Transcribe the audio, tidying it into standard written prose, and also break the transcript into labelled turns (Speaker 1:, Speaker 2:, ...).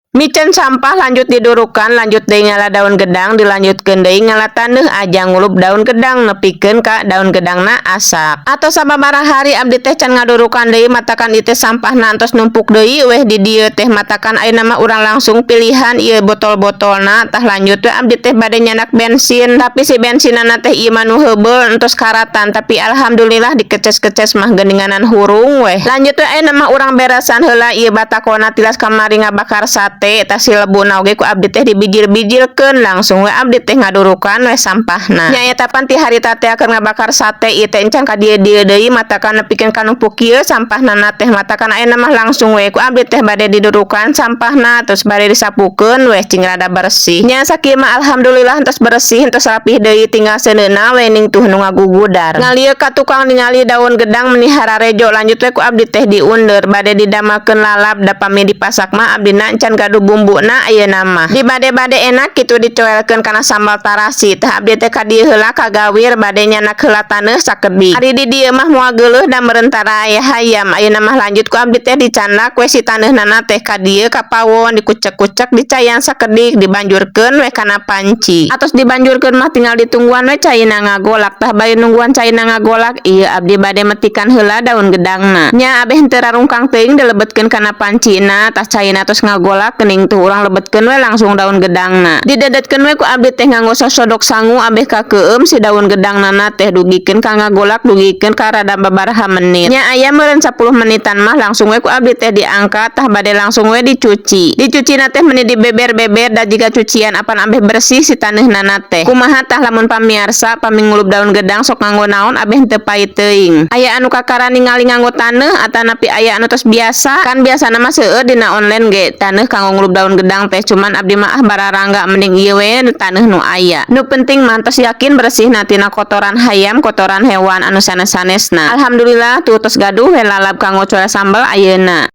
Speaker 1: Miceun sampah lanjut didurukan, lanjut deui ngala daun gedang, dilanjutkeun deui ngala taneuh aja ngulub daun gedang nepikeun ka daun gedangna asak. Atau sababaraha hari abdi teh can ngadurukan deui, matakan ieu teh sampahna entos numpuk deui weh di dieu teh. Matakan ayeuna mah urang langsung pilihan ieu botol-botolna. Tah, lanjut we abdi teh bade nyandak bensin, tapi si bensinana teh ieu mah nu heubeul entos karatan, tapi alhamdulillah dikeces-keces mah geuninganan hurung weh. Lanjut we ayeuna mah urang beresan heula ieu batakona tilas kamari ngabakar sate. Tah, si lebuna oge ku abdi teh dibijil-bijilkeun, langsung we abdi teh ngadurukan we sampahna. Nya eta pan ti harita teh keur ngabakar sate ieu teh encan ka dieu-dieu deui, matakan nepikeun ka numpuk kieu sampahna teh. Matakan ayeuna mah langsung we ku abdi teh bade didurukan sampahna, terus bade disapukeun weh cing rada bersih. Nya sakieu mah alhamdulillah entos bersih, entos rapih deui, tinggal seuneuna we ning tuh nu ngagugudar. Ngalieu ka tukang ningali daun gedang meni hararejo, lanjut we ku abdi teh diundur bade didamelkeun lalap, da pami dipasak mah abdina encan gaduh bumbuna ayeuna mah. Di bade-bade enak kitu dicoelkeun kana sambal tarasi. Tah, abdi teh ka dieu heula kagawir bade nyandak heula taneuh sakedik. Ari di dieu mah moal geuleuh da meureun tara aya hayam. Ayeuna mah lanjut ku abdi teh dicandak we si taneuhnana teh ka dieu ka pawon, dikucek-kucek, dicayan sakedik, dibanjurkeun we kana panci. Atos dibanjurkeun mah tinggal ditungguan we caina ngagolak. Tah, bari nungguan caina ngagolak ieu abdi bade metikan heula daun gedangna. Nya abeh henteu rarungkang teuing dilebetkeun kana pancina. Tah, caina tos ngagolak geuning tuh, urang lebetkeun we langsung daun gedangna. Didedetkeun we ku abdi teh nganggo sosodok sangu abeh kakeum si daun gedangnana teh, dugikeun ka ngagolak, dugikeun ka rada babaraha menit. Nya aya meureun 10 menitan mah langsung we ku abdi teh diangkat. Tah, bade langsung we dicuci. Dicucina teh meni dibeber-beber da jiga cucian apan ambeh bersih si taneuhnana teh. Kumaha tah lamun pamiarsa pami ngulub daun gedang sok nganggo naon abeh teu pait teuing? Aya anu kakara ningali nganggo taneuh atanapi aya anu tos biasa? Kan biasana mah seueur dina online ge taneuh kanggo ngulub daun gedang teh, cuman abdi mah ah bararangga, mending ieu we taneuh nu aya. Nu penting mah tos yakin bersihna tina kotoran hayam, kotoran hewan anu sanes-sanesna. Alhamdulillah tuh tos gaduh we lalap kanggo coel sambal ayeuna.